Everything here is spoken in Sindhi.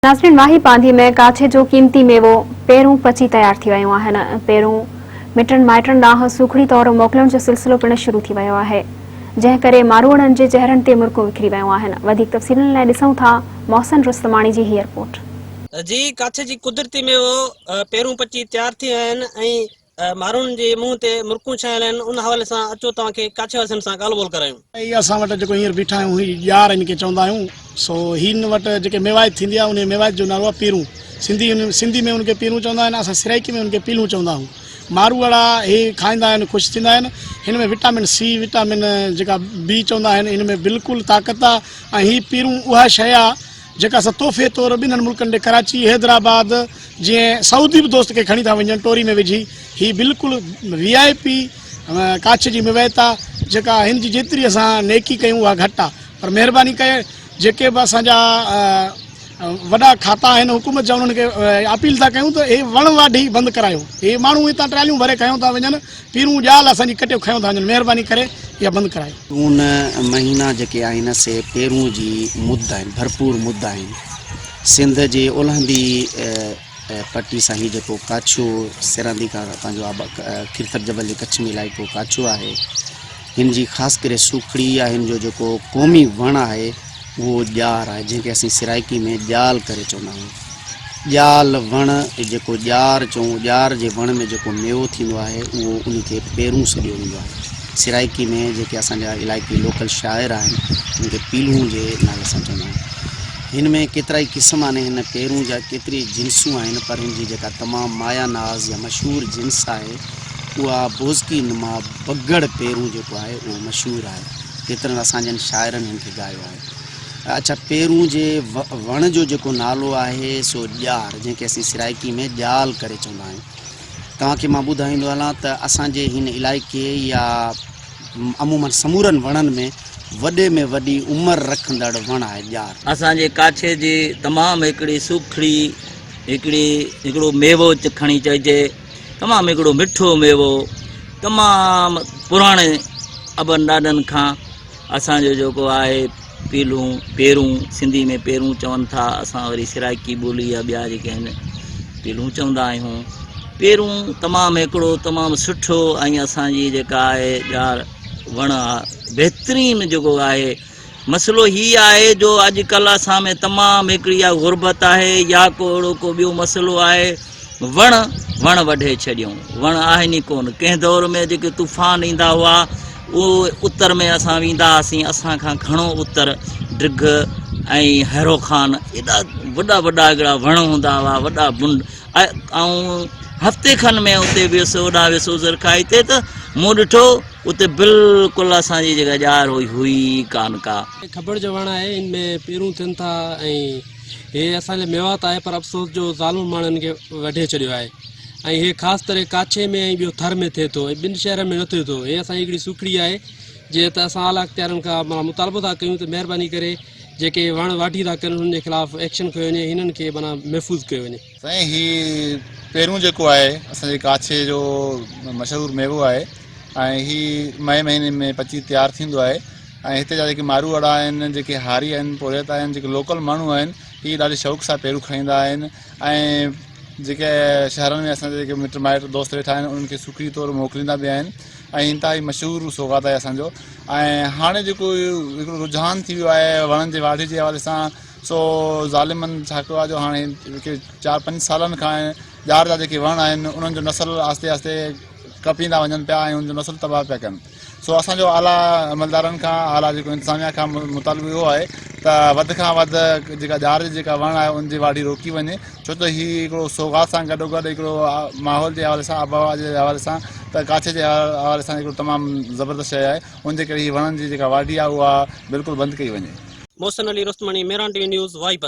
ناظرين واهي پانڌي ۾ ڪاڇي جو قيمتي ميوو پيرون پچي تيار ٿي ويون آهن. پيرون مٽن مائٽن ڏانهن سوکڙي طور موڪلڻ جو سلسلو پڻ شروع ٿي ويو آهي. جنهن ڪري ماروئڙن جي چهرن تي مرڪون وکري ويون آهن. وڌيڪ تفصيلن لاء ڏسون ٿا محسن رستماڻي جي هيء رپورٽ. جي ڪاڇي جي قدرتي ميوو پيرون پچي تيار ٿي ويا آهن ۽ ماروئڙن جي منهن تي مرڪون ڇانيل آهن، ان حوالي سان اچو توهان کي ڪاڇي واسين سان ڳالهه ٻولهه ڪرايون. هي اسان وٽ جيڪو هينئر بيٺا آهيون هي ڄار ان کي چوندا آهيون سو هن وٽ جيڪي ميوايت ٿيندي آهي انهي ميوايت جو نالو آهي پيرون سنڌي ان سنڌي ۾ ان کي پيرون چوندا آهن اسان سرائيڪي ۾ ان کي پيلون چوندا آهيون ماروئڙا هي کائيندا آهن خوش ٿيندا آهن هن ۾ وٽامن سي وٽامن جيڪا بي چوندا آهن ان ۾ بلڪل طاقت آهي ۽ هي پيرون اها شيء آهي جيڪا اسان تحفي طور ٻنهن ملڪن ڏي ڪراچي، حيدرآباد جيئن سعودي به دوست کي کڻي ٿا وڃن ٽوري ۾ وجهي هي بلڪل وي آء پي ڪاڇ جي ميويت آ جيڪا هن جي جيتري اسان نيڪي ڪيون اها گهٽ آ پر مهرباني ڪري جيڪي به اسان جا وڏا کاتا آهن حڪومت جا انهن کي اپيل ٿا ڪيون ته هي وڻ واڍي بند ڪرايو هي ماڻهو هتان ٽراليون ڀري کنيو ٿا وڃن پيرون ڄال اسان جي ڪٽيو کنيو ٿا وڃن مهرباني ڪري اها بند ڪرايو. جون مهينا جيڪي آهن سي پيرون جي مد آهن، ڀرپور مد آهن. سنڌ جي اولهندي پٽي سان هي جيڪو ڪاڇو سيراندي کان پنهنجو آب کيرٿر جبل جي ڪڇ ۾ علائقو ڪاڇو آهي، هن جي خاص ڪري سوکڙي يا هن جو جيڪو قومي وڻ آهي اهو ڄار آهي، جنهن کي اسين سرائيڪي ۾ ڄال ڪري چوندا آهيون. ڄال وڻ جيڪو ڄار چئون ڄار جي وڻ ۾ جيڪو ميوو ٿيندو آهي اهو ان کي پيرون سڏيو ويندو آهي. سرائيڪي ۾ جيڪي اسان جا علائقي لوڪل شاعر آهن ان کي پيلهون جي نالي سان چوندا آهن. هن ۾ ڪيترائي قسم آهن هن پيرون جا ڪيتري جنسون آهن پر هن جي جيڪا تمام مايا ناز يا مشهور جنس آهي اها بوزڪي نما بگڙ پيرون جيڪو آهي اهو مشهور آهي. ڪيترن اسان جن شاعرن هن کي ڳايو آهي. اڇا پيرون جي وڻ جو جيڪو نالو آهي سو ڄار جنهن کي اسين سرائيڪي ۾ ڄال ڪري چوندا آهيون. توهان کي مان ٻڌائيندو هلان ته اسان جي هن علائقي يا عموماً سمورن وڻن ۾ وڏي ۾ وڏي عمر رکندڙ وڻ آهي ڄار. اسان جي ڪاڇي جي تمام هڪڙي سوکڙي هڪڙي هڪڙو ميوو کڻي چئجي تمام هڪڙو مٺو ميوو تمام پراڻي ابن ڏاڏن کان اسان جو جيڪو آهي پيلون، پيرون، سنڌي ۾ پيرون چون ٿا، اسان وري سرائيڪي ٻولي يا ٻيا جيڪي آهن پيلون چوندا آهيون. پيرون تمام هڪڙو تمام سٺو ۽ اسان جي جيڪا آهي ڄار وڻ آ بهترين جيڪو آهي. مسئلو هي آهي جو اڄ ڪلهه اسان ۾ تمام هڪڙي يا غربت آهي يا ڪو اهڙو ڪو ٻيو مسئلو آهي وڻ وڻ وڍي ڇڏيون وڻ آهن ئي ڪونه ڪنهن دور ۾ جيڪي طوفان ايندا هئا اهو اتر ۾ اسان ويندا هئاسين اسان کان گهڻو اتر ڊگهه ۽ هيرو خان ايڏا وڏا وڏا هڪڙا وڻ هوندا هئا وڏا بنڊ آئون هفتي کن ۾ اتي ويس اوڏانهن ويس عذر کائي تي ته مون ڏٺو اتي بلڪل اسان جي جيڪا ڄار هئي هئي ئي ڪانه ڪا. کٻڙ جو وڻ آهي ان ۾ پيرون ٿين ٿا ۽ هي اسان جي ميوات آهي پر افسوس جو ظالم ماڻهن کي وڍي ڇڏيو آهي ۽ هي خاص طرح ڪاڇي ۾ ۽ ٻيو ٿر ۾ ٿئي ٿو ۽ ٻن شهرن ۾ نه ٿئي ٿو هي اسان جي هڪڙي سوکڙي آهي جيئن ته اسان اعليٰ اختيارن کان معنيٰ مطالبو ٿا ڪيون ته مهرباني ڪري جيڪي وڻ واڍي ٿا ڪن انهن جي خلاف ايڪشن کنيو وڃي هنن کي معنيٰ محفوظ ڪيو وڃي. سائين هي پيرون جيڪو آهي اسان جي ڪاڇي جو مشهور ميوو آهي ۽ هي مئي مهيني ۾ پچي تيار ٿيندو آهي ۽ هتي جا جيڪي ماروئڙا آهن جيڪي هاري آهن پورهيت آهن جيڪي لوڪل ماڻهو آهن هي ڏاڍي شوق سان پيرون کائيندا آهن ۽ جيڪي شهرن ۾ اسان جا جيڪي مٽ مائٽ دوست ويٺا آهن انهن کي سوکڙي طور موڪليندا به آهن ۽ انتهائي مشهور سوغات آهي اسان جو ۽ هاڻي جيڪو هڪڙو رجحان ٿي ويو آهي وڻن جي واڍي جي حوالي سان سو ظالمن ڇا ڪيو آهي جو هاڻي چار پنج سالن کان ڄار جا جيڪي وڻ آهن انهن جو نسل آهستي آهستي ڪپيندا وڃن پيا ۽ ان جو نسل تباهه پيا ڪن سو اسان جو اعليٰ عملدارن کان اعليٰ جيڪو انتظاميا کان مطالبو اهو آهي ته وڌ کان وڌ جيڪا ڄار جي جيڪا وڻ آهي ان جي واڍي روڪي وڃي ڇو ته هي هڪڙو سوغات سان گڏو گڏ هڪڙو ماحول جي حوالي سان آبهوا جي حوالي سان ته ڪاڇي جي حوالي سان هڪڙو تمام زبردست شيء آهي ان جي ڪري هي وڻن جي جيڪا واڍي آهي اها بلڪل بند ڪئي وڃي. Mohsin Ali Rustamani, Mehran T V news, Wahi Band.